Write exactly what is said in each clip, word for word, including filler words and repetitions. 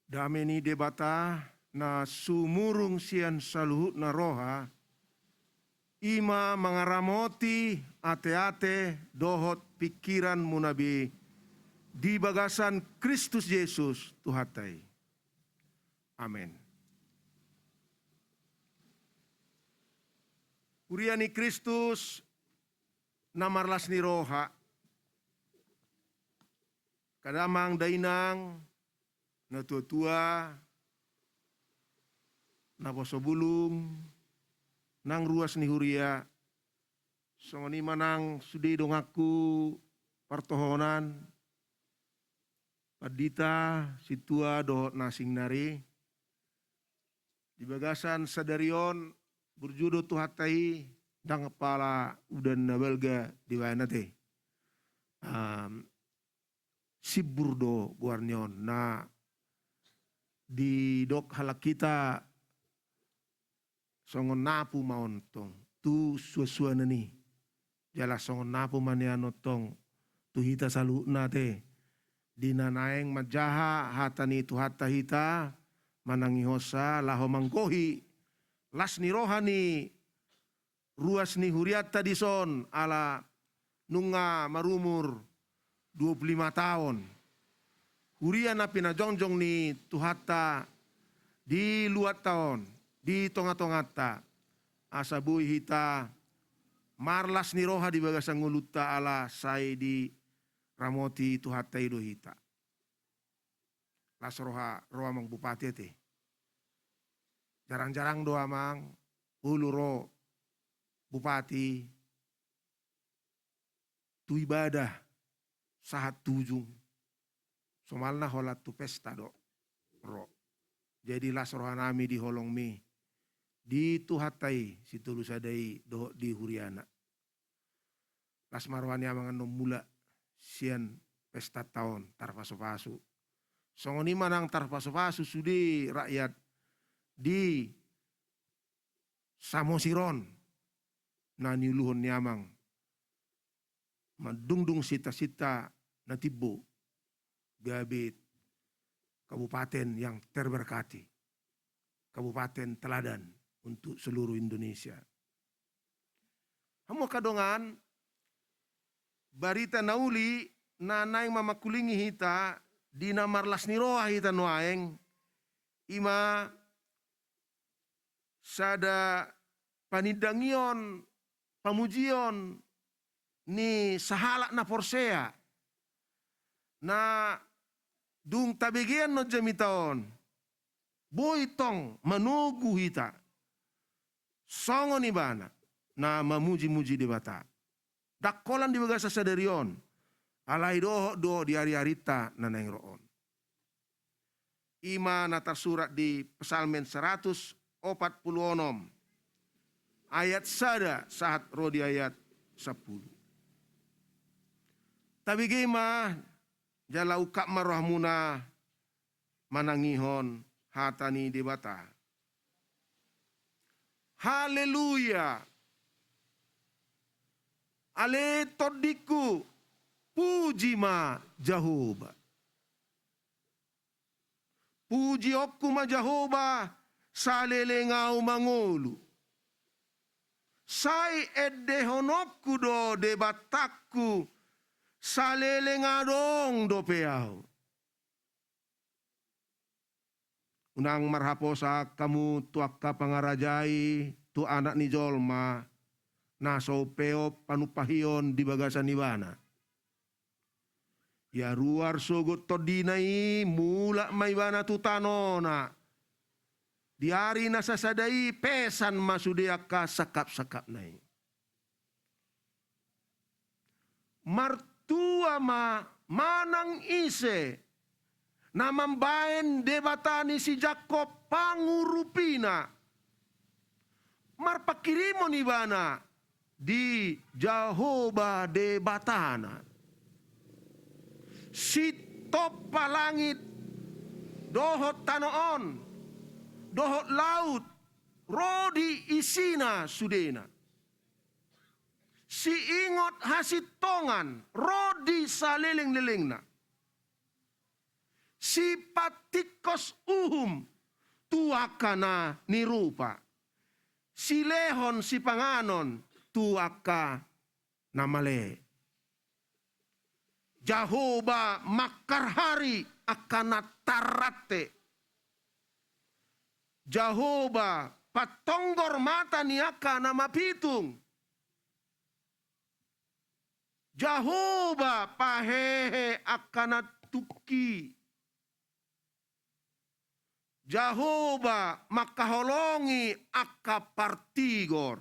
Dame ni Debata na sumurung sian saluhutna roha, i ma mangaramoti ateate dohot pingkiranmuna be di bagasan Kristus Jesus Tuhanta i. Amen. Huria ni Kristus na marlas ni roha, angka damang dainang, na tuatua, naposo bulung, nang ruas ni huria, songon i ma nang sude donganku partohonan, pandita, sintua dohot na asing nari. Di bagasan sadari on, burju do Tuhanta i, ndang pala udan na balga dibaen ate. Am, simbur do goar ni on, na didok halak hita songon napu ma on tong tu suansuanan i. Jala songon napu ma nian on tong tu hita saluhutna ate, di na naeng manjaha hata ni Tuhanta hita, manangihonsa laho manggohi las ni roha ni ruas ni hurianta dison, ala nunga marumur dua pulu lima taon. Huria na pinajongjong ni Tuhanta di luatta on, di tongatonganta, asa boi hita marlas ni roha di bagasan ngolunta, ala sai diramoti Tuhanta i do hita. Las roha ro amang bupati ate. Jarangjarang do amang, olo ro bupati tu ibadah sahat tu ujung. Somalna holan tu pesta do ro. Jadi las rohanami di holongmi, di Tuhanta i Sitolusada i dohot di huriana. Las ma roha ni amang annon mulak sian pestanta on tarpasupasu. Songon i ma nang tarpasupasu sude rakyat di Samosir on, na niuluhon ni amang mandungdung sintasinta na timbo, gabe kabupaten yang terberkati, kabupaten teladan untuk seluruh Indonesia. Hamu angka dongan, barita na uli na naeng mamangkulingi hita di na marlas ni roha hita nuaeng, i ma sada panindangion, pamujion ni sahalak na porsea, na dung tabegean on jamita on, boi tong manogu hita songon ibana na mamujimuji Debata. Ndang holan di bagasan sadari on, alai dohot do di ariarinta na naeng ro on. I ma na tarsurat di Psalmen saratus opat pulu onom, ayat sada sahat ro di ayat sampulu. Tabege ma, jala ungkap ma rohamuna manangihon hata ni Debata. Haleluya! Ale tondingku, puji ma Jahowa. Pujionku ma Jahowa, saleleng ahu mangolu. Sai endehononku do Debatangku, saleleng adong dope ahu. Unang marhaposan hamu tu angka pangarajai tu Anak ni jolma, na so peop panumpahion di bagasan ibana. Ia ruar sogot tondina i, mulak ma ibana tu tanona. Di ari na sasada i pesan ma sude angka sangkapsangkapna i. Martua ma manang ise na mambaen Debata ni si Jakob pangurupina, marpanghirimon ibana di Jahowa Debatana. Sitompa langit dohot tano on, dohot laut, ro di isina sudena. Siingot hasintongan ro di salelenglelengna. Sipatingkos uhum tu angka na nirupa, silehon sipanganon tu angka na male. Jahowa mangkarhari angka na tarrante. Jahowa patonggor mata ni angka na mapitung. Jahowa pahehe angka na tungki. Jahowa mangkaholongi angka partigor.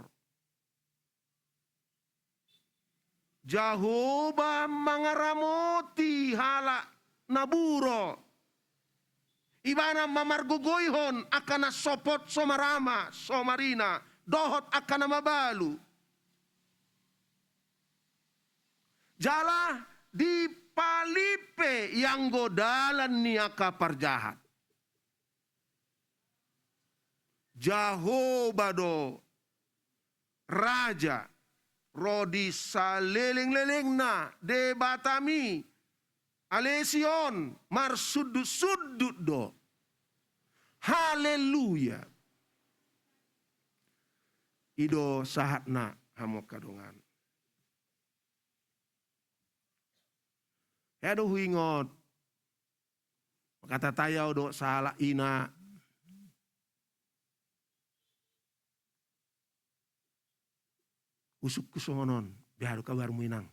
Jahowa mangaramoti halak na buro. Ibana ma margogoihon angka na sopot so marama so marina dohot angka na mabalu. Jala dipalimpe ianggo dalan ni angka parjahat. Jahowa do raja ro di salelenglelengna, Debatami, ale Sion, marsundutsundut do. Haleluya. I do sahatna, hamu angka dongan. Hea do huingot mangkatatai ahu dohot sahalak ina. Usungku songon on, beha do kabarmu inang?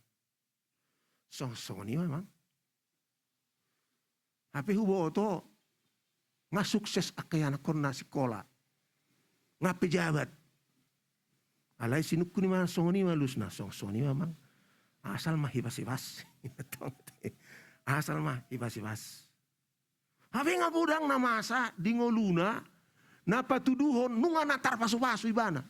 Songon, songon i ma, Amang. Hape huboto, nga sukses angka ianakkonna sikola, nga pejabat. Alai sinungkun i ma songon i ma alusna, songon, songon i ma, Amang. Asal ma hibas-hibas. Asal ma hibas-hibas. Hape nga godang na masa di ngoluna, na patuduhon nunga na tarpasupasu ibana.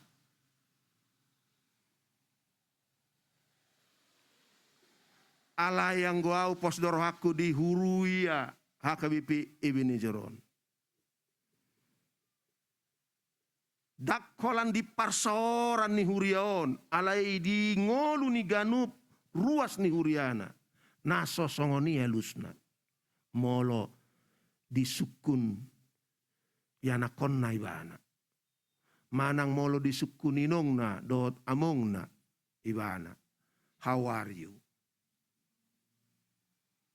Alai anggo ahu pos do rohangku di huria H K B P Ebenezer on. Ndang holan di parsaoran ni huria on, alai di ngolu ni ganup ruas ni huriana. Na so songon i alusna molo disungkun ianakkonna ibana, manang molo disungkun inongna dohot amongna ibana. How are you?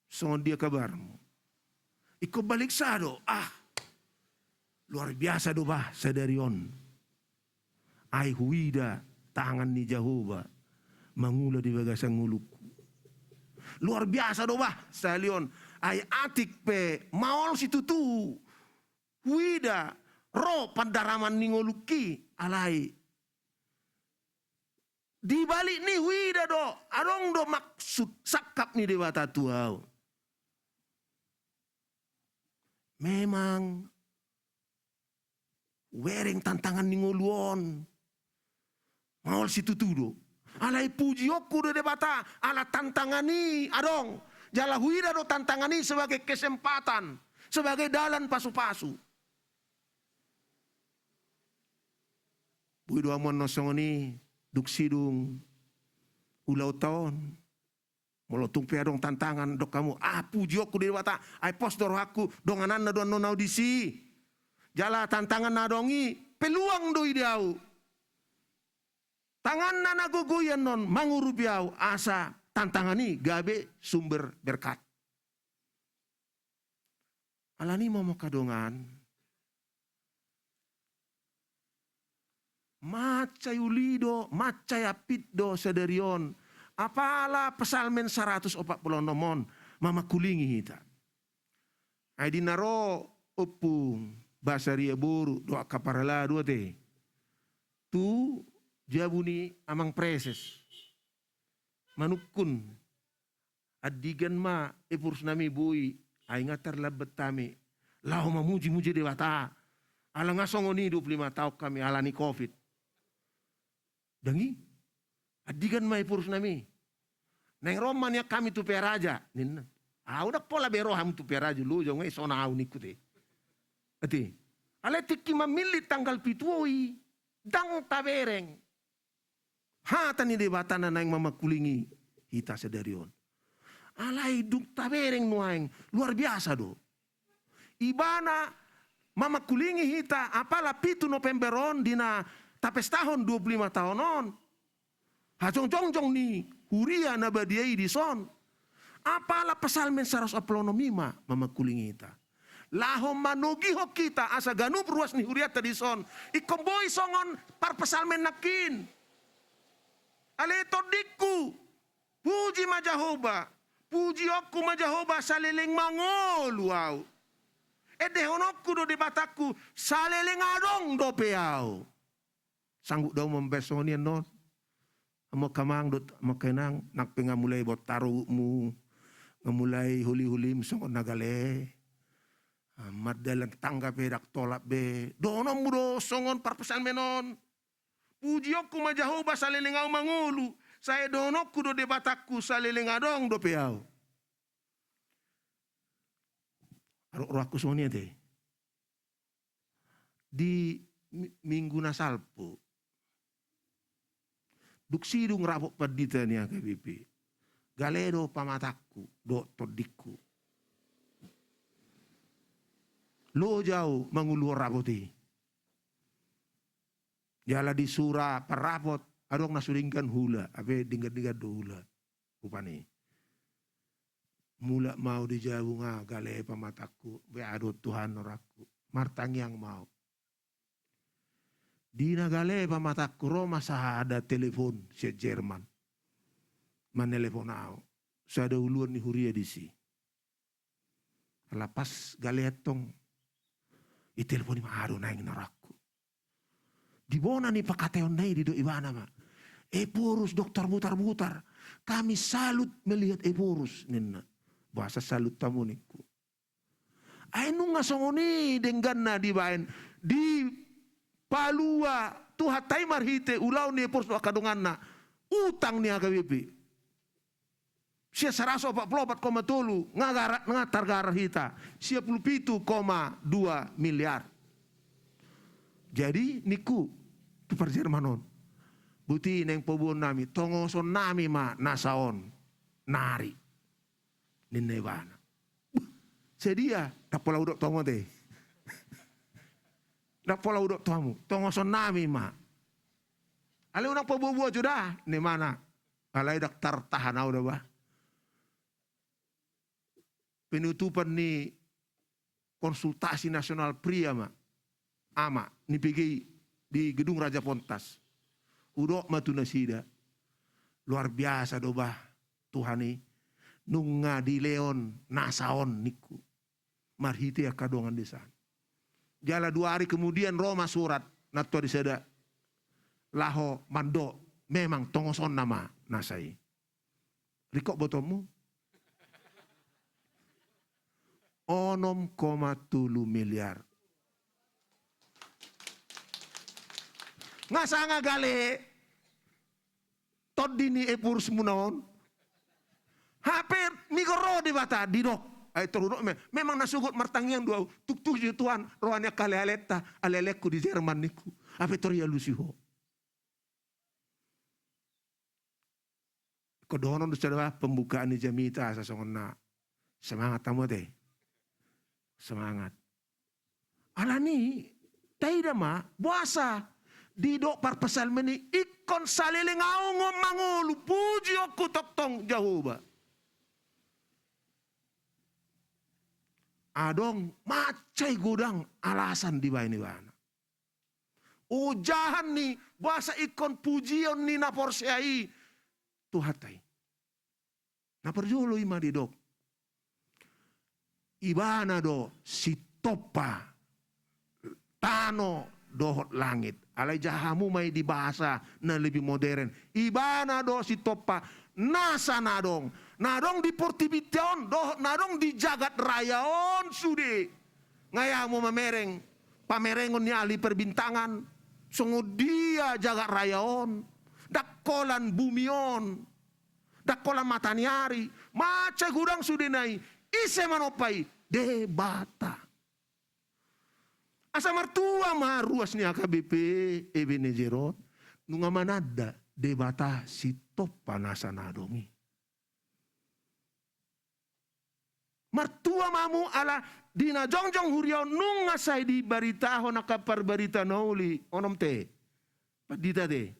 Songon dia kabarmu? Ingkon baliksa do. Ah, luar biasa do bah sadari on. Ai huida tangan ni Jahowa mangula di bagasan ngolungku. Luar biasa do bah sahali on. Ai atik pe maol situtu huida ro pandaraman ni ngolungki, alai di balik ni huida do adong do maksud sangkap ni Debata tu ahu. Memang hubereng tantangan ni ngolu on. Maol situtu do. Alai pujionku do Debata ala tantangan i adong. Jala huida do tantangan i sebagai kesempatan, sebagai dalan pasupasu. Boi do hamu annon songon i, dung sidung ulaonta on. Molo tung pe adong tantangan, dok hamu, ah, pujionku do Debata, ai pos do rohangku, dongananna do annon ahu disi. Jala tantangan na adong i peluang do i di ahu. Tanganna na gogo i annon mangurupi ahu, asa tantangan i gabe sumber berkat. Alani i ma, hamu angka dongan, mansai uli do, mansai ampit do sadari on apala Psalmen saratus opat pulu onom on mamangkulingi hita. Ai di na ro ompung Basaria boru dohot angka parhalado ate tu jabu ni Amang Preses manungkun, andigan ma epurs nami boi, ai nga tarlambat hami laho mamujimuji Debata. Ala nga songon i dua pulu lima taon hami ala ni covid. Dang i, andigan ma epurs nami. Naeng ro ma nian hami tu Pearaja ninna. Ahu ndang pola be ro hamu tu Pearaja, lo jo nga i sona ahu ningku te. Ate. Alai tingki mamillit tanggal pitu i, ndang tabereng hata ni Debata na naeng mamangkulingi hita sadari on. Alai dung tabereng nuaeng, luar biasa do. Ibana mamangkulingi hita, apala pitu November on di na tapestahon dua pulu lima taon on. Hajongjongjong ni huria na badia i dison. Apala Psalmen saratus onom i ma mamangkulingi hita. Laho manogihon hita asa ganup ruas ni hurianta dison ingkon boi songon parpsalmen nangkin. Ale tondingku, puji ma Jahowa, pujionku ma Jahowa saleleng mangolu au. Endehononku do Debatangku saleleng adong dope au. Sanggup do ahu mambahen songon i annon? Amang, amang dohot amang, inang, nang pe nga mulai bontar uhummu, nga mulai holiholim songon na gale. Ah, mardalan tangga pe ndang tolap be. Dohononmu do songon parpsalmen on. Pujionku ma Jahowa saleleng au mangolu, sai dohononku do Debatangku saleleng adong dope au. Adong rohangku songon i ate. Di mi-, minggu na salpu. Dung sidung rapot pandita ni H K B P. Gale do pamatangku, dohot tondingku. Loja au manguluhon rapot i. Jala di sura parrapot, adong na so denggan hula, hape denggan-denggan do hula. Rupani. Mulak ma au di jabu nga gale pamatangku, be adong Tuhan rohangku. Martangiang ma au. Di na gale pamatangku ro ma sahada telepon sian Jerman. Manelepon au. Sada uluan ni huria disi. Ala pas gale antong. Itelepon i ma, adong naeng na rohangku. Di bona ni pangkataionna i didok ibana ma. Ephorus dokter butar-butar. Kami salut melihat Ephorus ninna. Boasa salut hamu ningku. Ai nunga songon i dengganna dibaen. Dipalua Tuhanta i marhite ulaon ni Ephorus dohot angka donganna. Utang ni H K B P. Sian saratus opat pulu opat koma tolu, nga gara-, nga targarar hita, sia pulu pitu koma dua miliar. Jadi, ningku, tu parjerman on. Boti naeng paboaon nami, tongoson nami ma nasa on, nari. Ninna ibana. Buh, sadia, ndang pola hudok tu hamu ate. Ndang pola hudok tu hamu, tongoson nami ma. Alai unang paboa-boa jo da, ninna ibana. Alai ndang tartahan au da bah. Penutupan ni konsultasi nasional pria ma, ama, ni P G I di Gedung Raja Pontas. Hudok ma tu nasida. Luar biasa do bah Tuhan i. Nunga dilehon nasa on ningku. Marhite angka dongan desa. Jala dua hari kemudian ro ma surat na tua di sada laho mandok memang tongosonna ma nasa i. Ringkot botomu? Onom koma tolu miliar. Nga sanga gale tondi ni Ephorus muna on. Hape migor ro Debata didok. Ai tor hudok me-, memang na sogot martangiang do au. Tuktuk jo Tuhan roha ni angka ale-alenta, ale-alengku di Jerman ningku. Hape tor dialusi ho. Ingkon dohonon do sada bah pembukaan ni jamita asa songon na semangat hamu ate. Semangat. Alani, taida ma, boasa didok parpsalmen i ingkon saleleng au ngon mangolu, pujionku tongtong Jahowa. Adong mansai godang alasan dibaen ibana. Ojahan ni boasa ingkon pujion ni na porsea i Tuhanta i. Na parjolo i ma didok. Ibana do sitompa tano dohot langit. Alai jaha hamu ma i di bahasa na lebih modern. Ibana do sitompa nasa na adong. Na adong di portibinta on dohot na adong di jagat raya on sude. Nga i hamu mamereng, pamerengon ni ahli perbintangan, songon dia jagat raya on, ndang holan bumi on, ndang holan mataniari, mansai godang sudena i, ise manompa i? Debata. Asa martua ma ruas ni H K B P Ebenezer on, nunga mananda Debata sitompa nasa na adong i. Martua ma hamu ala di na jongjong huria on nunga sai dibaritahon angka parbarita na uli. Onom te. Pandita te.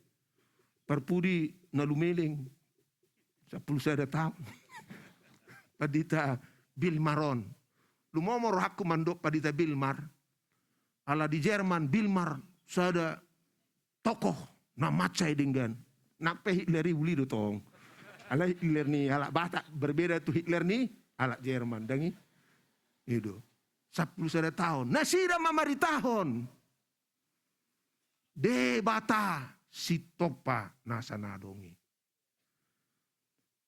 Parpudi na lumeleng. Sampulu sada taon. Pandita Bilmar on. Lumomo rohangku mandok Pandita Bilmar. Ala di Jerman, Bilmar, sada tokoh na mansai denggan. Nang pe Hitler i uli do tong. Ala Hitler ni halak Batak, berbeda tu Hitler ni halak Jerman. Ndang i? I do. Sampulu sada taon. Nasida mamaritahon. Debata Sitompa nasa na adong i.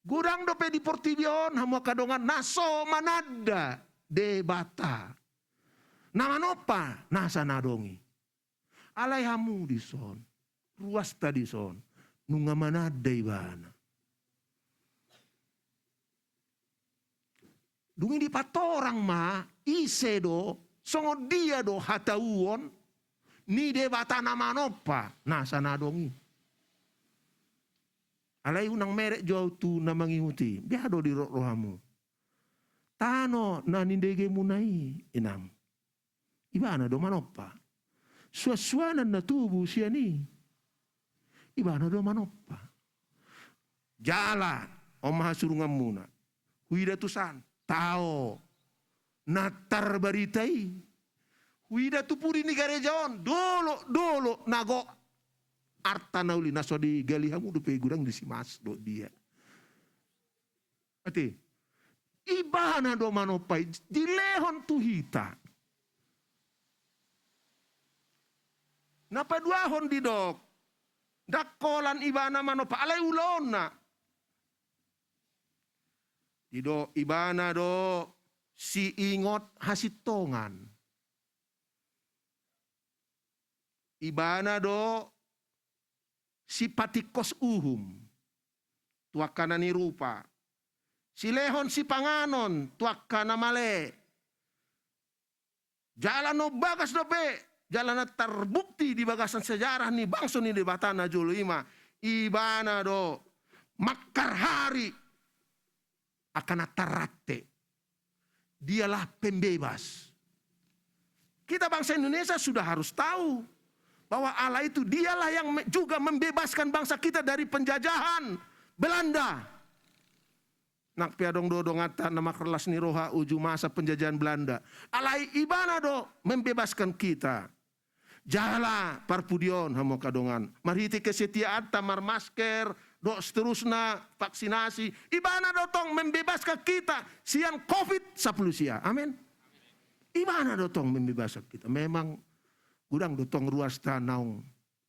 Godang dope di portibi on hamu angka dongan na so mananda Debata na manompa nasa na adong i. Alai hamu dison, ruasta dison, nunga mananda ibana. Dung i dipatorang ma, ise do, songon dia do hatauon ni Debata na manompa nasa na adong i. Alai unang merek jo au tu na mangihut i, beha do di rohamu. Tano na nindegemuna i, inang. Ibana do manompa. Suansuanan na tubu sian i. Ibana do manompa. Jala, on ma hasurunganmuna. Huida tusan, tao. Na tarbarita i. Huida tu pudi ni gareja on, dolok, dolok, na gok. Arta na uli na so digali hamu dope godang di si Mas dohot dia. Ate, ibana do manompa i, dilehon tu hita. Na paduahon didok, ndang holan ibana manompa, alai ulaonna. Didok ibana do siingot hasintongan. Ibana do sipatingkos uhum tu angka na nirupa. Silehon sipanganon tu angka na male. Jala na umbagas dope, jala na tarbukti di bagasan sejarah ni bangso ni Debata na jolo i ma, ibana do mangkarhari angka na tarrante. Dialah pembebas. Kita bangsa Indonesia sudah harus tahu bahwa Allah itu dialah yang me-, juga membebaskan bangsa kita dari penjajahan Belanda. Nang pe adong do donganta na mangkorlas ni roha uju masa penjajahan Belanda. Alai ibana do membebaskan kita. Jala parpudion hamu angka dongan. Marhite kesetiaanta marmasker, dohot seterusna, vaksinasi. Ibana do tong membebaskan kita sian covid sampulu sia. Amin. Ibana do tong membebaskan kita. Memang godang do tong ruasta naung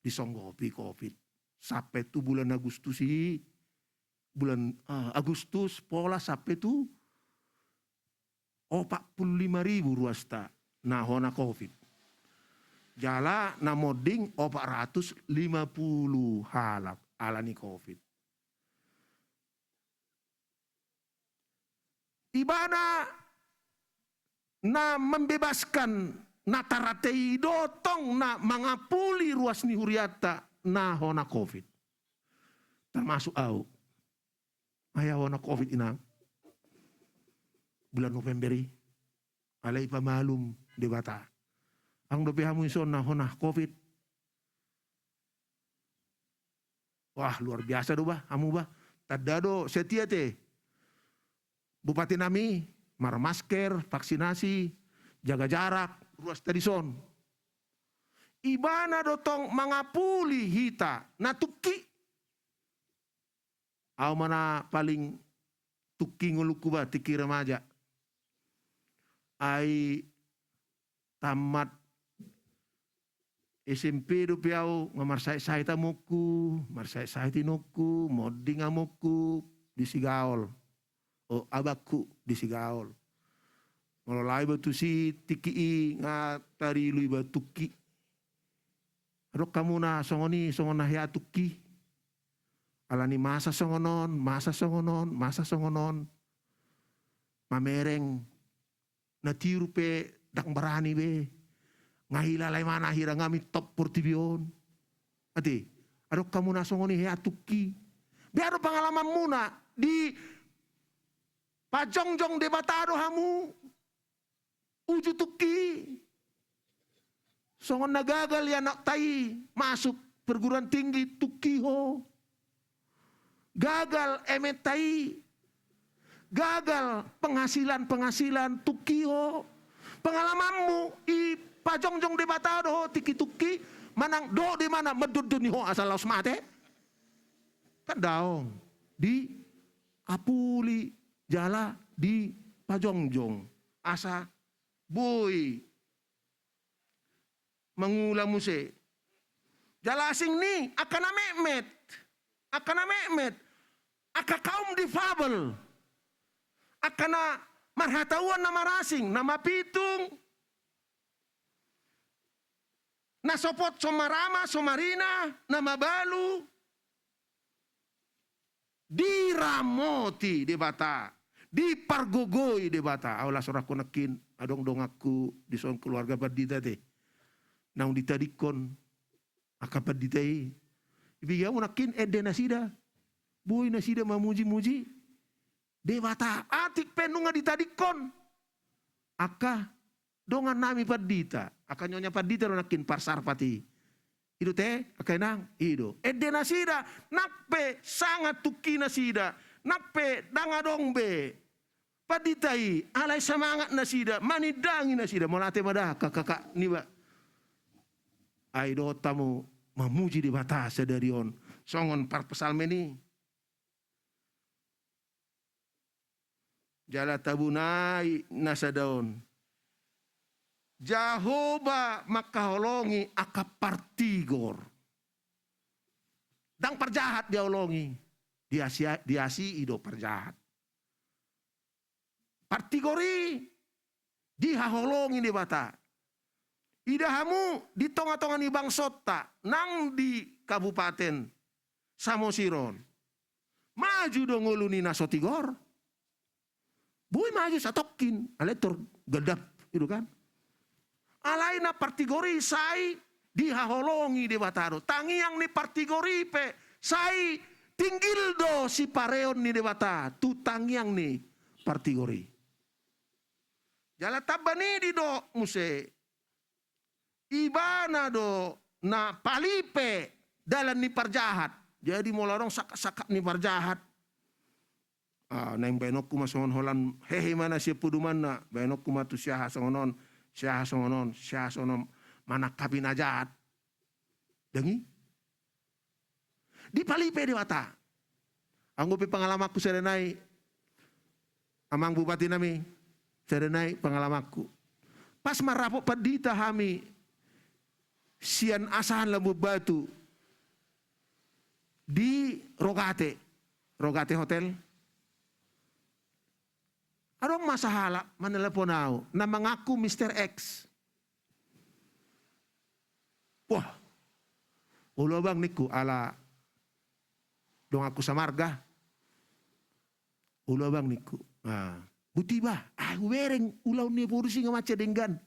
disonggopi covid. Sampe tu bulan Agustus i, bulan, ah, Agustus pola sampe tu opat pulu lima ribu ruasta na hona covid. Jala na monding opat ratus lima pulu halak ala ni covid. Ibana na membebaskan na tarrante i do tong na mangapuli ruas ni hurianta na hona covid. Termasuk au. Ai au hona covid, inang. Bulan November i. Alai pamalum Debata. Adong dope hamu ison na hona covid. Wah, luar biasa do bah, hamu bah. Tanda do setia te. Bupati nami, marmasker, vaksinasi, jaga jarak, ruasta dison. Ibana do tong mangapuli hita na tungki. Au ma na paling tungki ngolungku bah, tingki remaja. Ai tamat S M P dope au, nga marsahit-sahit amongku, marsahit-sahit inongku, monding amongku di Sigaol. O, abangku di Sigaol. Molo lao iba tusi tingki i nga tarilu iba tungki. Adong hamu na songon i, songon na hea tungki. Ala ni masa songon on, masa songon on, masa songon on. Mamereng. Na tiur pe ndang barani be. Nga hilala imana hira nga mintop portibi on. Ate, adong hamu na songon i hea tungki. Beha do pangalamanmuna di Pajongjong Debata do hamu. Uju tungki. Songon na gagal ianakhonta i masuk perguruan tinggi, tungki ho. Gagal ementa i. Gagal penghasilan-penghasilan, tungki ho. Pengalamanmu i pajongjong Debata do ho tingki tungki, manang dohot do imana mandondoni ho asa laos mate? Kan daong. Diapuli jala dipajongjong asa boi mangula muse. Jala asing ni angka na metmet, angka na metmet, angka kaum difabel, angka na marhatauon na marasing, na mapitung, na sopot so marama, so marina, na mabalu, diramoti Debata, dipargogoi Debata. Ahu las rohangku nangkin, adong donganku dison keluarga pandita te. Naung ditadingkon angka pandita i. Ibege hamu nangkin ende nasida. Boi nasida mamuji-muji Debata. Atik pe nunga ditadingkon angka dongannami pandita, angka nyonya pandita do nangkin parsarpat i. I do te, angka inang, i do. Ende nasida, nang pe sanga tungki nasida, nang pe ndang adong be pandita i, alai semangat nasida, manindangi nasida, mauliate ma da angka kakak niba. Ai dohot hamu mamuji Debata sadari on, songon parpsalmen i. Jala tabunai na sada on. Jahowa mangkaholongi angka partigor. Ndang parjahat dihaholongi, diasi, diasii do parjahat. Partigor i dihaholongi Debata. Ida hamu di tonga-tonga ni bangsonta, nang di Kabupaten Samosir on. Maju do ngolu ni na so tigor. Boi maju satongkin, alai tor gandap, i do kan. Alai na partigor i sai dihaholongi Debata do. Tangiang ni partigor i pe sai tinggil do sipareon ni Debata tu tangiang ni partigor i. Jala tamba ni didok muse, ibana do na palipe dalan ni parjahat. Jadi molo adong sangkap-sangkap ni parjahat, ah, naeng baenonku ma songon holan hehe ma na sian podomanna, baenonku ma tu si aha songon on, si aha songon on, si aha songon on, manangkapi na jahat. Ndang i. Dipalipe Debata. Anggo pe pangalamanku sada nai, amang bupati nami, sada nai pangalamanku. Pas marrapot pandita hami sian asahan Labuan Batu di Rogate, Rogate Hotel. Adong ma sahalak manelepon ahu, na mangaku Mister X. Wah, olo abang ningku, ala donganku samarga. Olo abang ningku. Ah, boti bah, ah, hubereng ulaon ni evolusi nga mansai denggan.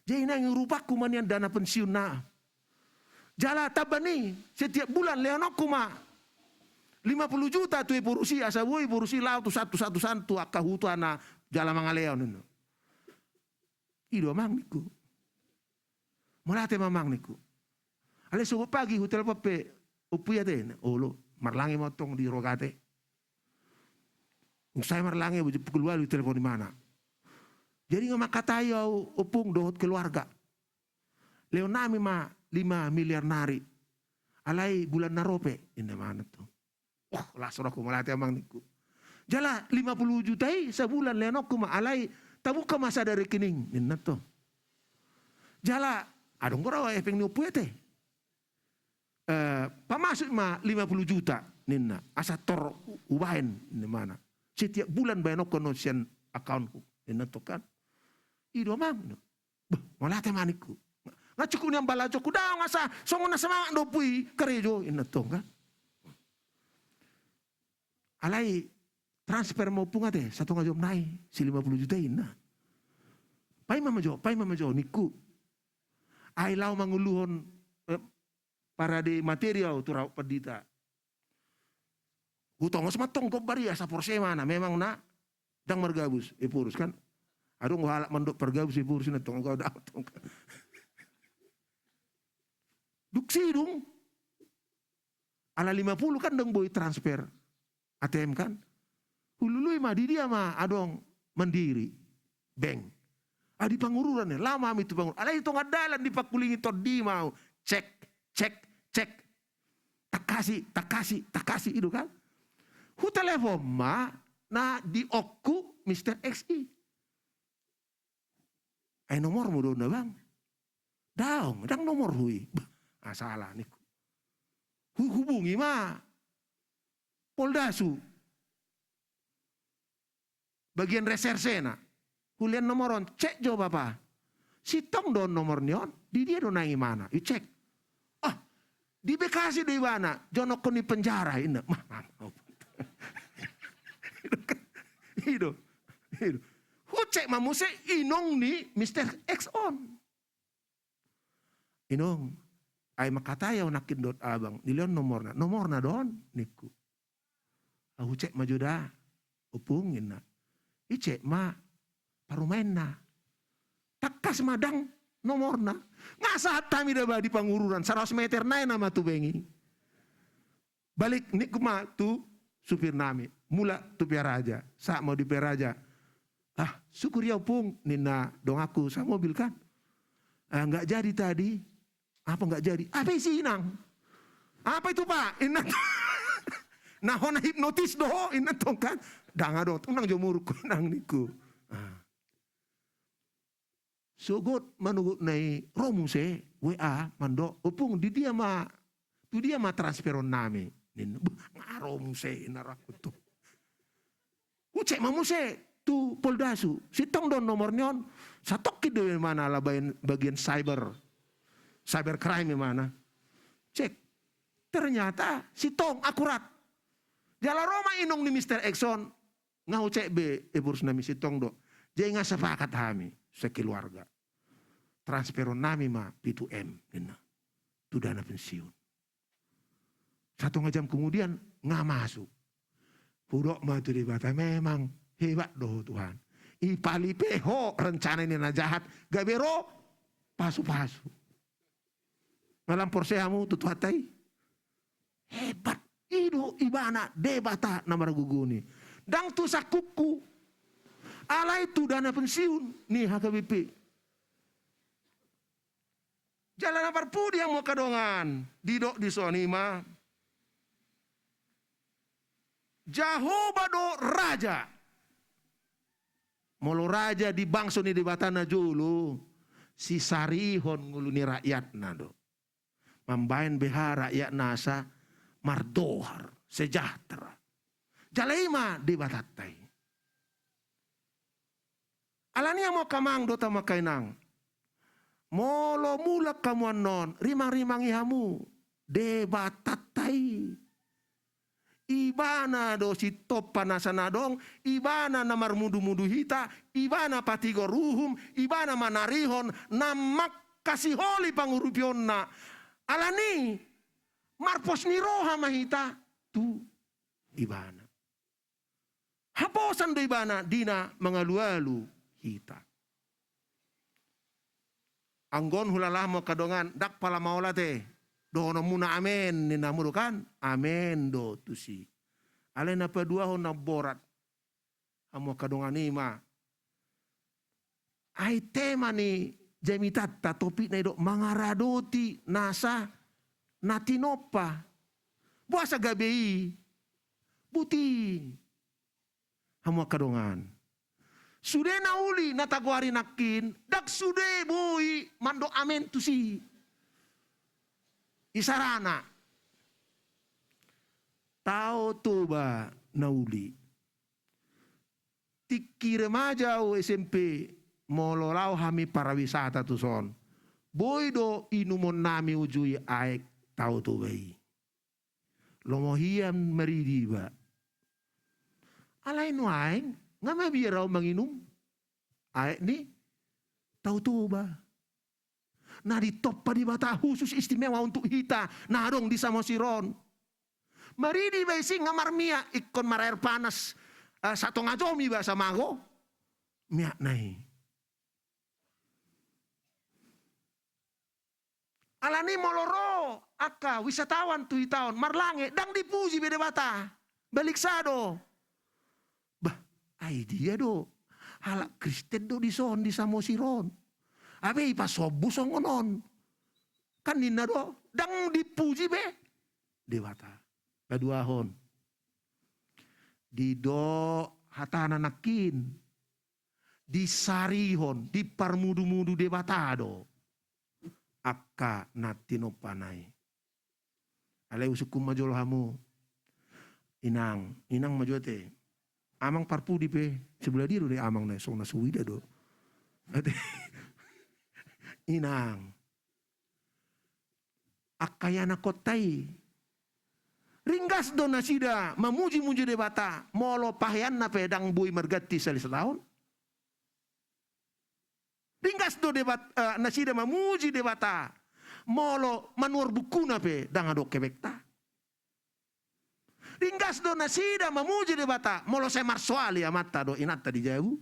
Jadi naeng urupangku ma nian dana pensiunna. Jala tamba ni, setiap bulan lehononku ma lima puluh juta tu evolusi, asa boi evolusi laho tu satu, satu, satu, angka huta na jala mangaleon. I do amang ningku. Mauliate ma amang ningku. Alai sogot pagi hutelepon pe, Ompu i ate, olo, marlange ma tong di Rogate. Sai marlange, pukul ualu ditelepon imana. Jadi nga mangkatai ahu ompung dohot keluarga. Lehon nami ma lima miliar nari. Alai bulan na ro pe, ninna imana tong. Wah, las rohangku, mauliate amang ningku. Jala lima puluh juta i sabulan lehononku ma, alai tabuka ma sada rekening, ninna tong. Jala adong do ra hepeng ni ompu i ate. Eh, pamasuk ma lima puluh juta, ninna. Asa tor hubaen, ninna imana. Setiap bulan baenonku annon sian accountku, ninna tong kan. I do amang, ninna. Bah, mauliate ma ningku. Nga cukup nian balajoku, daong, asa songon na semangat do ompu i karejo, ninna tong kan. Alai transfer ma ompung ate, satonga jom nai, si lima puluh juta i, ninna. Paima ma jo, paima ma jo ningku. Ai laho manguluhon, eh, parade materi ahu tu raut pandita. Hutongos ma tong gombar i asa porsea imana, memang na Ndang margabus Ephorus kan. Adong halak mandok pargabus Ephorus na tong kau dang tong. Dung sidung ala lima puluh kan ndang boi transfer A T M kan. Hulului ma di dia ma adong Mandiri, bank. Ah, di Pangururan ya, lama hami tu Pangururan. Alai di tonga dalan dipangkulingi tondi ma au. Cek, cek, cek. Tangkasi, tangkasi, tangkasi, i do kan. Hutelepon ma na di onku Mister X i. Ai nomormu do na bang? Daong, ndang nomorhu i. Bah, ah, salah ningku. Huhubungi ma Poldasu. Bagian resersena. Hulean nomor on, cek jo bapa. Sintong do on nomor ni on, di dia do naeng ibana. I cek. Ah, di Bekasi do ibana, jonokkon ni penjara inna. Mah, mah, mah. I do, i do. Hucek ma muse inong ni Mister X on. Inong, ai mangkatai au nangkin dohot abang, dilehon nomorna. Nomorna do on ningku. Au cek ma jo da, Ompung inna. I cek ma parumaenna. Tangkas ma ndang nomorna. Nga sahat hami da ba di Pangururan, saratus meter nai nama tu bank i. Balik ningku ma tu supirnami, mulak tu Pearaja. Sahat ma au di Pearaja. Ah, syukur ya Ompung, ninna donganku, samobil kan. Ah, nggak jadi tadi. Apa nggak jadi? Apa isi inang? Apa itu Pak? Inna. Na hona hipnotis do ho, inna tong kan. Ndang adong, tong ndang jo muruk inang ningku. Ah. Sogot manogot na i ro muse W A mandok, Ompung, di dia ma, tu dia ma transferonnami? Ninna. Bah, nga ro muse inna rohangku tu. Hucek ma muse tu Poldasu, sintong do on nomor ni on. Satongkin do ibana ala bagian, bagian cyber, cyber crime ibana. Cek. Ternyata sintong akurat. Jala ro ma inong ni Mister X on. Nga hucek be Ephorusnami, sintong do. Jadi nga sepakat hami sekeluarga. Transferonnami ma pitu M ninna. Tu dana pensiun. Satonga jam kemudian nga masuk. Hudok ma tu Debata, memang hebat do ho Tuhan. Ipalipe ho rencana ni na jahat, gabe ro pasu-pasu. Nga lam porsea hamu tu Tuhanta i? Hebat. I do ibana Debata na margogo ni. Ndang tu sangkupku. Alai tu dana pensiun ni H K B P. Jala na parpudi hamu angka dongan, didok dison i ma, Jahowa do raja. Molo raja di bangso ni Debata na jolo, sisarihon ngolu ni rakyatna do. Mambahen beha rakyatna asa mardohar, sejahtera. Jala i ma Debatanta i. Alani i hamu angka amang dohot hamu angka inang, molo mulak hamu annon, rimang-rimangi hamu Debatanta i. Ibana do sitompa nasa na adong, ibana na marmudu-mudu hita, ibana patigor uhum, ibana manarihon, na mangkasiholi pangurupionna. Alani i marpos ni roha ma hita tu ibana. Haposan do ibana di na mangalualu hita. Anggo on hulala hamu angka dongan, ndang pala maolat e. Dohononmuna amen ninna hamu do kan? Amen do tusi. Alai na paduahon na borat hamu angka dongan i ma, ai tema ni jamitanta topikna i do mangaradoti nasa na tinompa. Boasa gabe i? Buti hamu angka dongan. Sude na uli na tagoari nangkin, ndang sude boi mandok amen tusi. Isarana Tao Toba na uli. Tingki remaja au S M P, molo laho hami pariwisata tuson, boi do inumonnami uju i aek Tao Toba i. Lomo hian maridi iba. Alai nuaeng nga mabiar au manginum aek ni Tao Toba. Na ditompa Debata khusus istimewa untuk hita na adong di Samosir on. Maridi iba i, sing nga marmiak, ingkon marair panas. eh, satonga jom iba samago, miak na i. Alani molo ro angka wisatawan tu hita on marlange, ndang dipuji be Debata. Baliksa do. Bah, ai dia do? Halak Kristen do dison di Samosir on. Abe ipasombu songon on. Kan ninna do, ndang dipuji be Debata. Paduahon. Didok hatana nangkin. Disarihon, diparmudumudu Debata do angka na tinompana i. Alai husungkun ma jolo hamu. Inang, inang ma jo ate. Amang parpudi pe, sebelah dia do ni amang na, songon na so huida do. Ate. Inang. Angka ianakhonta i. Ringgas do nasida mamujimuji Debata, molo paheanna pe ndang boi marganti sahali sataon. Ringgas do Debat-, eh, nasida mamuji Debata, molo manuhor bukkuna pe ndang adong hepengta. Ringgas do nasida mamuji Debata, molo sai marsoal i amanta dohot inanta di jabu.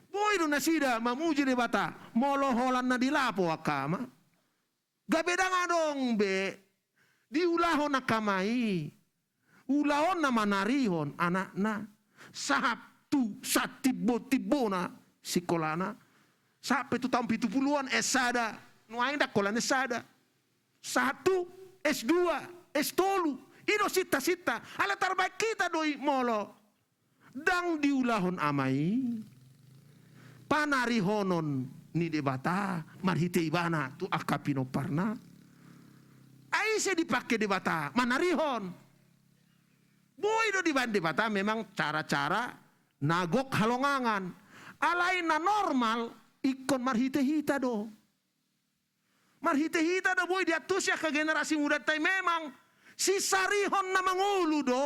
Boi do nasida mamuji Debata, molo holan na di lapo angka ama. Gabe ndang adong be diulahon angka ama i ulaon na manarihon anakna. Sahat tu satimbotimbona sikolana. Sahat pe tu taon pitupuluan S sada. Nuaeng ndang holan S sada. Sahat tu S dua, S tolu. I do sintasinta. Ala tarbaen hita do i molo ndang diulahon ama i panarihonon ni Debata marhite ibana tu angka pinomparna. Ai ise dipangke Debata manarihon? Boi do dibaen Debata memang cara-cara na gok halongangan. Alai na normal ingkon marhite hita do. Marhite hita do boi diantusi angka generasi mudanta i memang sisarihon na mangolu do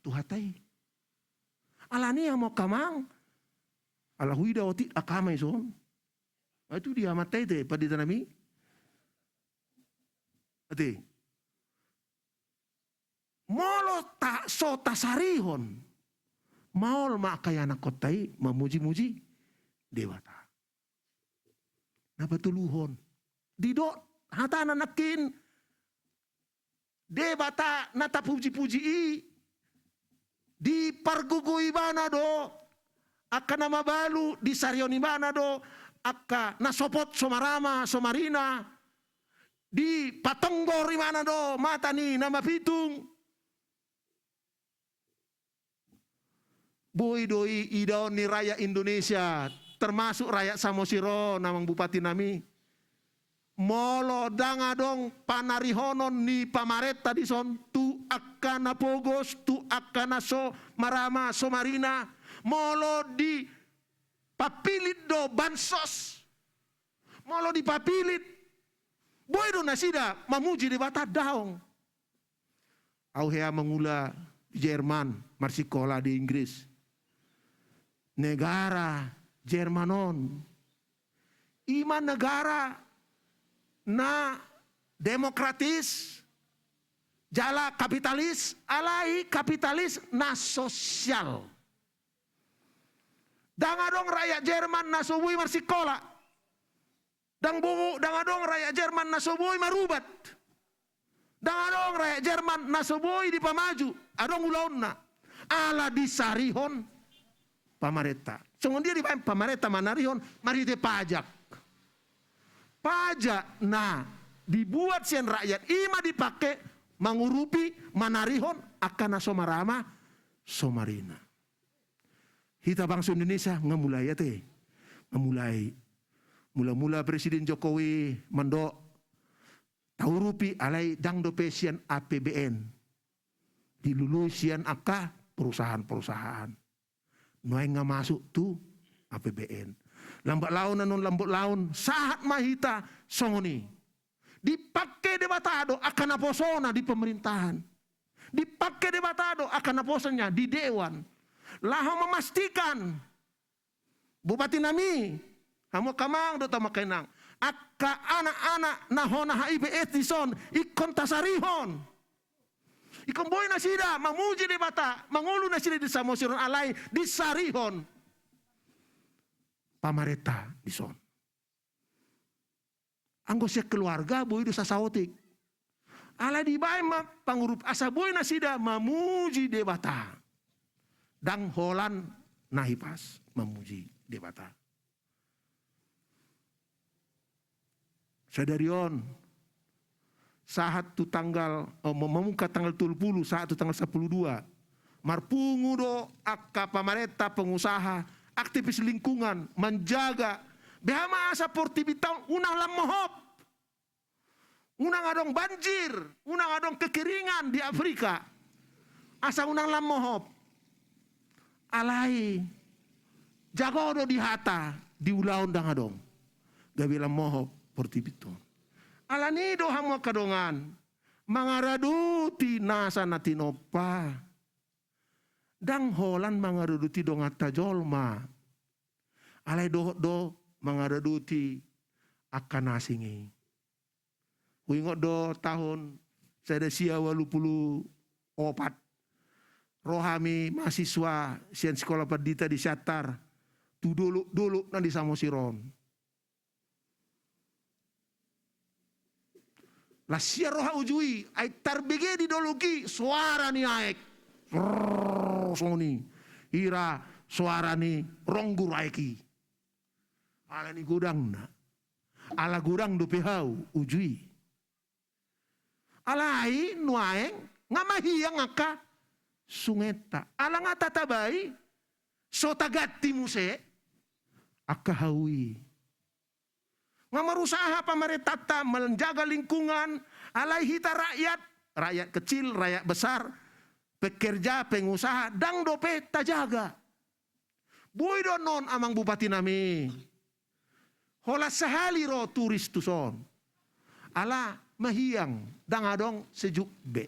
tu hata i. Alani i hamu angka amang, ala huida otik angka ama i son. Ai tu dia amanta i ate, pandita nami. Ate. Molo ta, so tasarihon, maol ma angka ianakhonta i mamujimuji Debata. Na patoluhon. Didok hatana nangkin, Debata na tapujipuji i, dipargogoi ibana do angka na mabalu, disarihon ibana do angka na sopot so marama so marina, dipatonggor ibana do mata ni na mapitung. Boi do i idaon ni rakyat Indonesia, termasuk rakyat Samosir on, amang bupati nami. Molo ndang adong panarihonon ni pamarenta dison tu angka na pogos, tu angka na so marama so marina, molo dipapillit do bansos, molo dipapillit, boi do nasida mamuji Debata? Daong. Au hea mangula di Jerman, marsikola di Inggris. Negara Jerman on i ma negara na demokratis jala kapitalis, alai kapitalis na sosial. Ndang adong rakyat Jerman na so boi marsikola. Ndang bo-, ndang adong rakyat Jerman na so boi marubat. Ndang adong rakyat Jerman na so boi dipamaju, adong ulaonna. Ala disarihon pamarenta. Songon dia dibaen pamarenta manarihon? Marhite pajak. Pajak na dibuat sian rakyat i ma dipangke mangurupi, manarihon angka na so marama so marina. Hita bangso Indonesia nga mulai ate. Nga mulai. Mula-mula Presiden Jokowi mandok taurupi, alai ndang dope sian A P B N. Dilului sian angka perusahaan-perusahaan. Nuaeng nga masuk tu A P B N. Lambat laun annon lambat laun sahat ma hita songon i. Dipangke Debata do angka naposona di pemerintahan. Dipangke Debata do angka naposona di dewan. Laho memastikan, bupati nami, hamu angka amang dohot hamu angka inang, angka anak-anak na hona H I V S dison ingkon tasarihon. I Ingkon boi nasida mamuji Debata, mangolu nasida di Samosir on alai disarihon pamarenta dison. Anggo sian keluarga boi do sasaotik. Alai dibaen ma pangurup asa boi nasida mamuji Debata. Ndang holan na hipas mamuji Debata. Sadari on, sahat tu tanggal, eh, mamungka tanggal tolu pulu, sahat tu tanggal sampulu dua. Marpungu do angka pamarenta, pengusaha, aktivis lingkungan, manjaga. Beha ma asa portibinta on unang lam mohop. Unang adong banjir, unang adong kekeringan di Afrika. Asa unang lam mohop. Alai jago do di hata, di ulaon ndang adong. Gabe lam mohop portibinta on. Alani do hamu angka dongan, mangaradoti nasa na tinompa. Ndang holan mangaradoti donganta jolma. Alai dohot do mangaradoti angka na asing i. Huingot do taon sada sia ualu pulu opat. Ro hami mahasiswa sian Sikola Pandita di Siantar tu dolok-dolok na di Samosir on. Las sian roha uju i, ai tarbege di dolok i soara ni aek. Brrrr, songon i. Hira soara ni ronggur aek i. Alani godangna. Ala godang dope hau uju i. Alai nuaeng nga mahiang angka sungenta. Ala nga tatabai so taganti muse angka hau i. Nga marusaha pamarentanta menjaga lingkungan, alai hita rakyat, rakyat kecil, rakyat besar, pekerja, pengusaha, ndang dope tajaga. Boi do annon amang bupati nami. Holan sahali ro turis tuson. Ala mahiang, ndang adong sejuk be.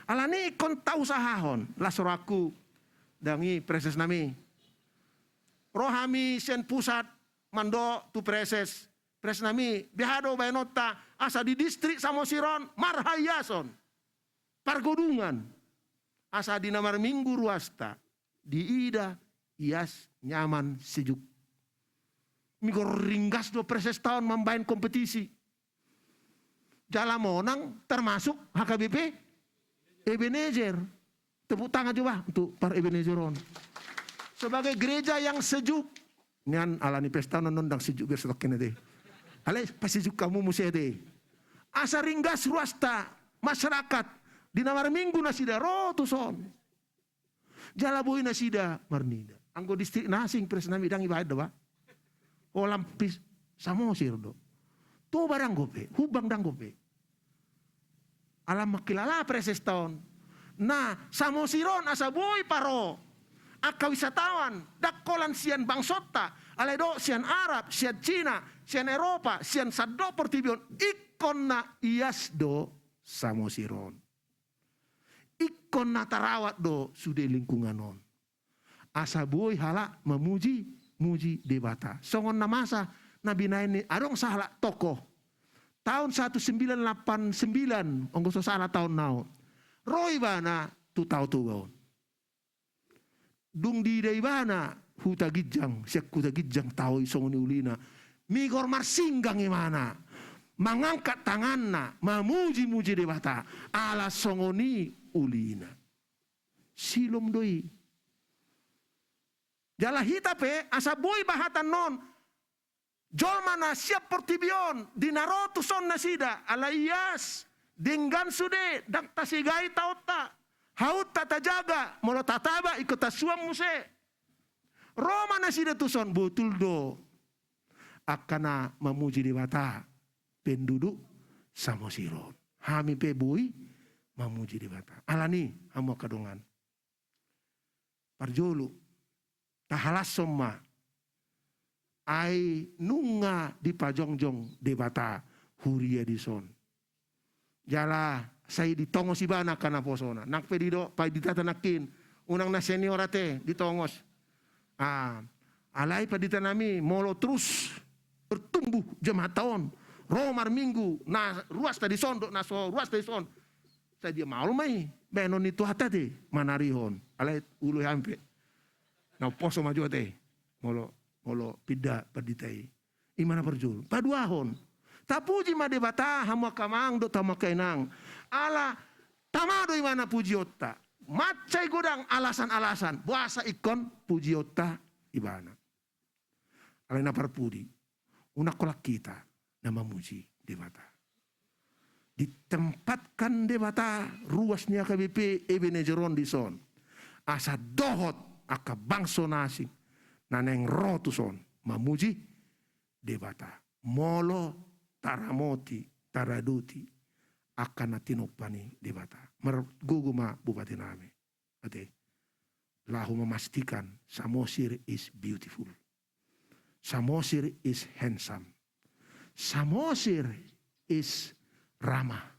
Alani ingkon tausahahon, las rohangku, dang i Praeses nami. Ro hami sian pusat, mandok tu Praeses, Praeses nami, beha do baenonta, asa di distrik Samosir on, marhaiason. Pargodungan, asa di na marminggu ruasta, diida ias nyaman sejuk. Migor ringgas do Praesesta on mambaen kompetisi. Jala monang termasuk H K B P Ebenezer. Tepuk tangan coba untuk para Ebenezer on. Sebagai gereja yang sejuk. Nian alani pesta on annon ndang sejuk biar setokin ate. Alai pasejuk hamu muse ate. Asa ringgas ruasta masyarakat di na marminggu nasida ro tuson. Jala boi nasida marnida. Anggo distrik na asing Praeses nami ndang dibaen do ba. Holan pis Samosir do. Toba ndang dope, Humbang ndang dope. Ala mangkilala Praesesta on. Na Samosir on asa boi paro angka wisatawan, ndang holan sian bangsonta, alai do sian Arab, sian Cina, sian Eropa, sian sandok portibi on, ingkon na ias do Samosir on. Ingkon na tarawat do sude lingkungan on. Asa boi halak mamuji, muji Debata. Songon na masa na binaen ni adong sahalak tokoh. Taon satu sembilan lapan sembilan, anggo so sala taon na on. Ro ibana tu Tao Toba on. Dung diida ibana huta ginjang, sian huta ginjang tao i songon i ulina. Migor marsinggang ibana. Mangangkat tanganna, mamuji-muji Debata. Ala songon i ulina. Silom do i. Jala hita pe, asa boi ba hata annon. Jolma na sian portibi on, di na ro tuson nasida, ala ias, denggan sude, ndang tasegai taonta. Haunta tajaga, molo tataba ingkon tasuan muse. Ro ma nasida tuson, botul do. Angka na mamuji Debata, penduduk Samosir on. Hami pe boi mamuji Debata. Alani, hamu angka dongan. Parjolo, tahalashon ma. Ai nunga dipajongjong Debata huria dison. Jala sai ditongos ibana angka naposona. Nang pe didok panditata nangkin, unang na senior ate ditongos. Ah, alai pandita nami, molo terus bertumbuh jemaat on, ro marminggu, na ruasta dison dohot na so ruasta dison, Sadia maol ma i baenon ni Tuhanta te manarihon. Alai ulu hami pe na umposo ma jo ate molo, molo pinda pandita i. I ma na parjolo. Paduahon, tapuji ma Debata hamu angka amang dohot hamu angka inang. Ala tama do ibana pujionta. Mansai godang alasan-alasan boasa ingkon pujionta ibana. Alai na parpudi, unang holan hita na mamuji Debata. Ditempatkan Debata ruas ni H K B P Ebenezer on dison, asa dohot angka bangso na asing na naeng ro tuson mamuji Debata. Molo taramoti, taradoti angka na tinompa ni Debata. Margogo ma bupati nami ate, laho memastikan Samosir is beautiful. Samosir is handsome. Samosir is ramah.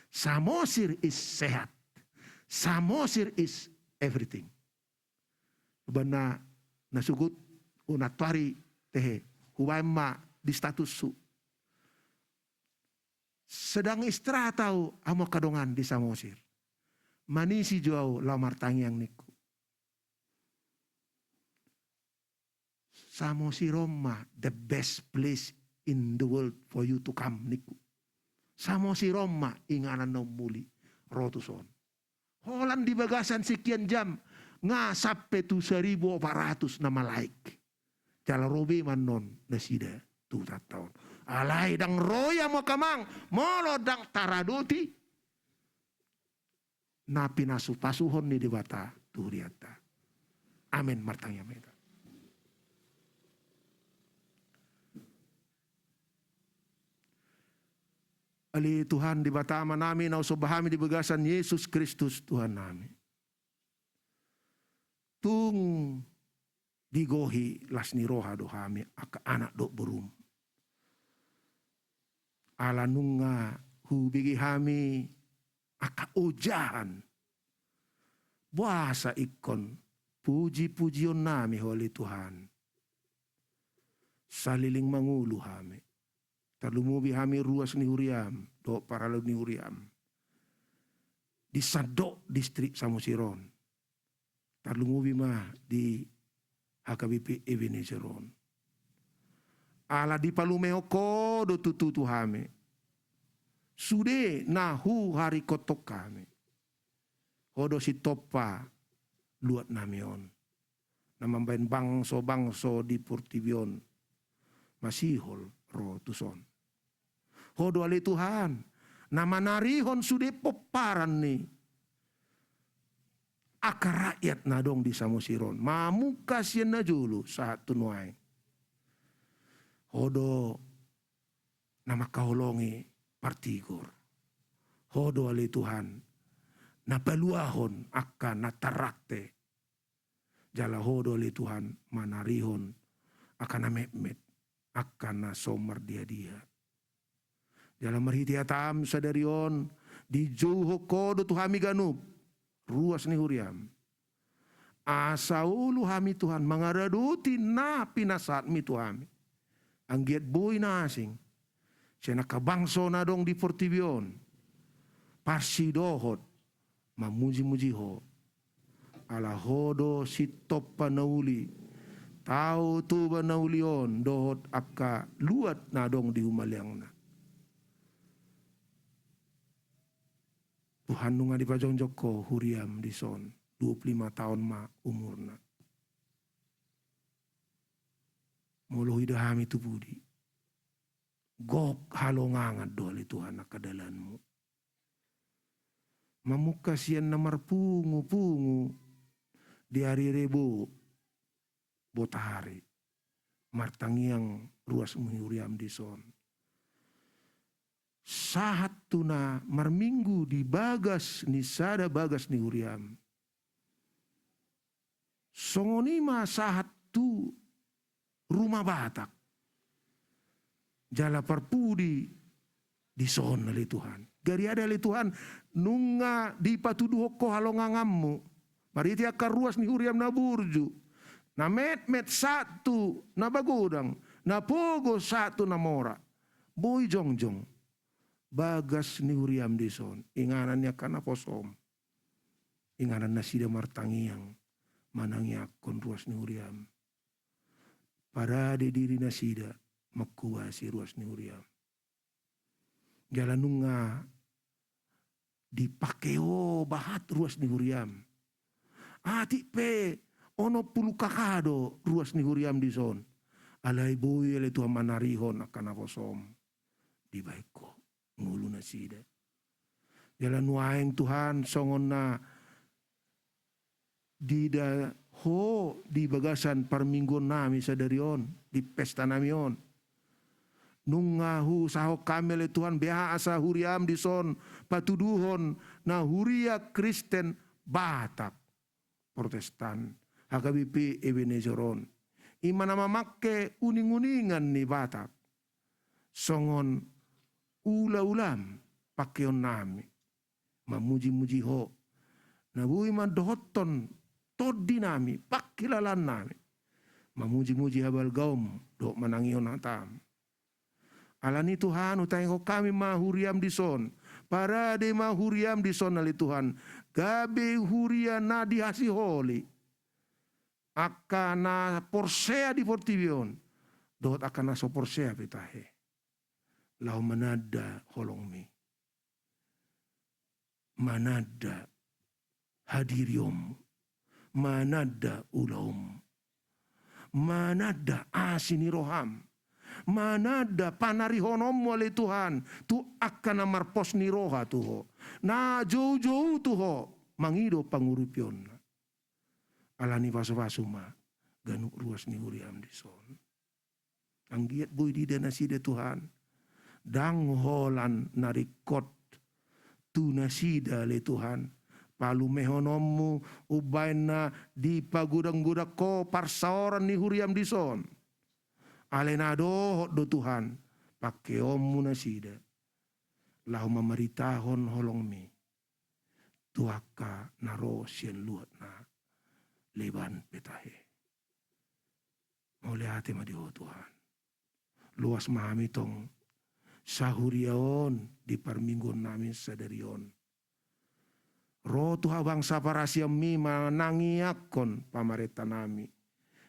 Samosir is sehat. Samosir is everything. Umbahen na, na sogot, unang tu ari tehe, hubaen ma di statushu. Sedang istirahat ahu hamu angka dongan di Samosir. Manisi jo ahu laho martangiang ningku. Samosir on ma the best place in the world for you to come ningku. Samosir on ma inganan na umuli ro tuson. Holan di bagasan sekian jam nga sampe tu saribu opat ratus na malaik. Jala ro be ma annon nasida tu hutanta on. Alai ndang ro i hamu angka amang molo ndang taradoti na pinasupasuhon ni Debata tu hurianta. Amen. Martangiang ma hita. Ale Tuhan Debata Amanami na husomba hami di bagasan Jesus Kristus Tuhannami. Tung digohi las ni roha do hami angka anak dohot borum. Ala nunga hubege hami angka ojahan. Boasa ingkon puji-pujionnami Ho ale Tuhan. Saleleng mangolu hami. Tarlumobi hami ruas ni huriam dohot parhalado ni huriam di sandok distrik Samosir on. Tarlumobi ma di H K B P Ebenezer on. Ala dipalumehon Ho do tutu tu hami sude na huharingkothon hami. Ho do sitompa luatnami on na mambahen bangso-bangso di portibi on masihol ro tuson. Ho do ale Tuhan na manarihon sude pomparan ni angka rakyat na adong di Samosir on mamungka sian na jolo sahat tu nuaeng. Ho do na mangkaholongi partigor. Ho do ale Tuhan na paluahon angka na tarrante. Jala Ho do ale Tuhan manarihon angka na metmet, angka na so mardiha-diha. Jala marhite hataM sadari on dijouhon Ho do tu hami ganup ruas ni huriaM. Asa olo hami Tuhan mangaradoti na pinasahatMi tu hami. Anggiat boi na asing sian angka bangso na adong di portibi on parsidohot mamuji-muji Ho. Ala Ho do sitompa na uli, Tao Toba na uli on dohot angka luat na adong di humaliangna. Tuhan, nunga dipajongjong Ho huriaM dison, dua puluh lima taon ma umurna. Molo huida hami tu pudi, gok halongangan do ale Tuhan angka dalanMu. Mamungka sian na marpungu-pungu di ari Rebo botari martangiang ruas ni huriaM dison, sahat tu na marminggu di bagas ni sada bagas ni huriaM. Songon i ma sahat tu Ruma Batak jala parpudi dison ale Tuhan. Gariada ale Tuhan nunga dipatuduhon Ho halonganganMu marhite angka ruas ni huriaM na burju, na metmet sahat tu na magodang, na pogo sahat tu na mora. Boi jongjong, bagas ni huriam dison, inganan ni angka naposom, inganan nasida martangiang manangiangkon ruas ni huriam. Parade diri nasida mangkobasi ruas ni huriam. Jala nunga dipake ho bahat ruas ni huriam. Atik pe onom pulu K K do ruas ni huriam dison. Alai boi ale Tuhan manarihon angka naposom. Dibahen ho ngolu nasida. Jala nuaeng Tuhan songon na diida ho di bagasan parmingguon nami sadari on, di pesta nami on. Nunga huusahon hami ale Tuhan beha asa huriam dison patuduhon na huria Kristen Batak, Protestan, H K B P Ebenezer on. I ma na mamangke uning-uningan ni Batak. Songon ula-ulam pangkeon nami. Mamuji-muji ho. Na boi mandohothon tondi nami, pangkilalaan nami. Mamuji-muji habalgaom, dohot manangihon hatam. Alani Tuhan, hutangihon hami ma huriam dison. Parade ma huriam dison ale Tuhan. Gabe huria na dihasiholi. Angka na porsea di portibi on. Dohot angka na so porsea pe tahe. Laho mananda holongmi. Mananda hadirionmu, mananda ulaonmu, mananda asi ni roham, mananda panarihononmu ale Tuhan, tu angka na marpos ni roha tu ho, na jou-jou tu ho, mangido pangurupionna. Alani pasu-pasu ma ganup ruas ni huriam dison. Anggiat boi diida nasida Tuhan. Ndang holan na ringkot tu nasida ale Tuhan. Palumehononmu umbahen na dipagodang-godang ho parsaoran ni huriam dison. Alai na dohot do Tuhan, pangkeonmu nasida. Laho mamaritahon holongmi. Tu angka na ro sian luat na leban pe tahe. Mauliate ma di ho Tuhan. Loas ma hami tong sahuria on di parmingguon nami sadari on. Ro tu habangsa parasianmi manangiangkon pamarenta nami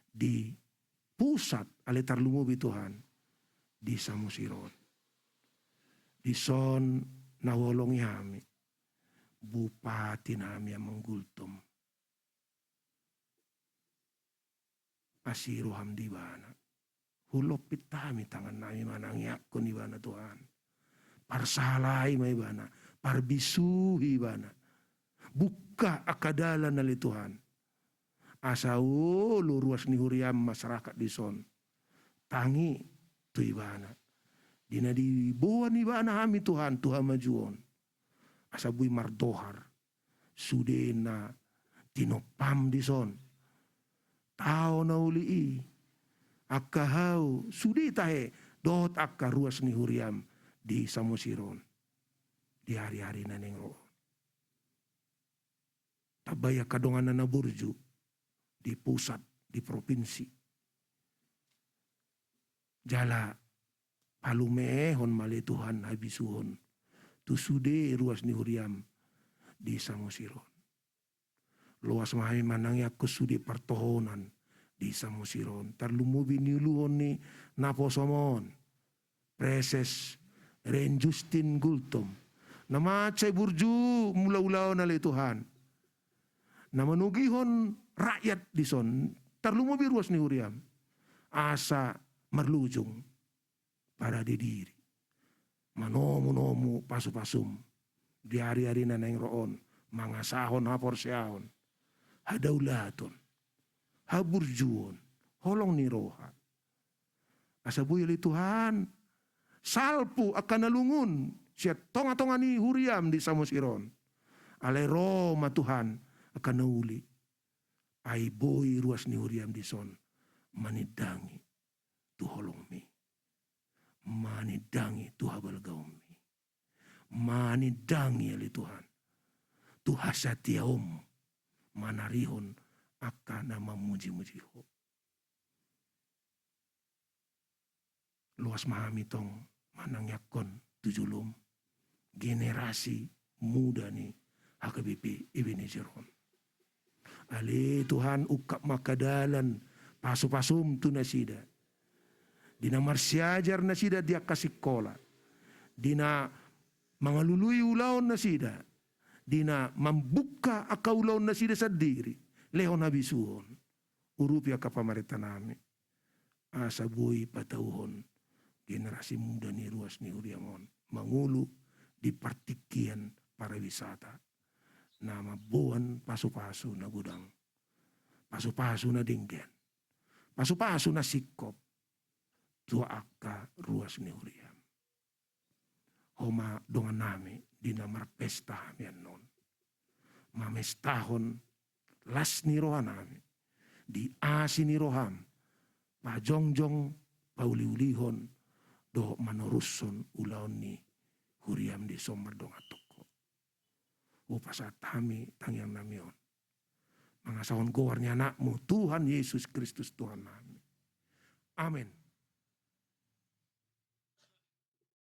di pusat ale tarlumobi Tuhan di Samosir on. Dison na huolongi hami. Bupati nami Amang Gultom. Asi roham di ibana. Hulompit hami tangan nami manangiangkon ibana Tuhan. Parsahalai ma ibana. Parbisuhi ibana. Bungka angka dalan ale Tuhan. Asa olo ruas ni huriam masyarakat dison. Tangi tu ibana. Di na diboan ibana hami Tuhan tu hamajuon. Asa boi mardohar. Sude na tinompam dison. Tao na uli i. Angka hau sude tahe dohot angka ruas ni huriam di Samosir on. Di ari-ari na naeng ro. Tambai angka donganna na burju di pusat, di propinsi. Jala palumehon ma ale Tuhan habisuhon tu sude ruas ni huriam di Samosir on. Loas ma hami manangiangkon sude partohonan di Samosir on. Tarlumobi niuluhon ni naposom on. Preses Rein Justin Gultom. Na mansai burju mula-ula on ale Tuhan. Na manogihon rakyat dison. Tarlumobi ruas ni huriam. Asa marlujung. Parade diri. Manomu-nomu pasu-pasum. Di ari-ari na naeng ro on. Mangasahon haporseaon. Hadaulaton. Haburjuon. Holong ni roha. Asa boi ale Tuhan. Salpu angka na lungun. Sian tonga-tonga ni huriam di Samosir on. Alai ro ma Tuhan. Angka na uli. Ai boi ruas ni huriam dison. Manindangi. Tu holongmi. Manindangi tu habalgaonmi. Manindangi ale Tuhan. Tu hasatiaonmu. Manarihon angka na mamuji-muji ho. Loas ma hami tong manangiangkon tu jolom. generasi muda ni H K B P Ebenezer on. Ale Tuhan, ungkap ma angka dalan pasupasum tu nasida. Di na marsiajar nasida di angka sikola. Di na mangalului ulaon nasida. Di na mambuka angka ulaon nasida sandiri. Lehon habisuhon. Urupi angka pamarenta nami. Asa boi patauhon generasi muda ni ruas ni huriam on. Mangolu di partingkian pariwisata. Na mamboan pasupasu na godang. Pasupasu na denggan. Pasupasu na singkop. Tu angka ruas ni huriam. Ho ma dongan nami di na marpesta hami annon. Mamestahon las ni roha nami. Di asi ni roham. Pajongjong pauliulihon dohot manorushon ulaon ni huriam di son mardongan tongko. Hupasahat hami tangiang nami on. Mangasahon goar ni anakmu Tuhan Yesus Kristus Tuhan nami. Amen.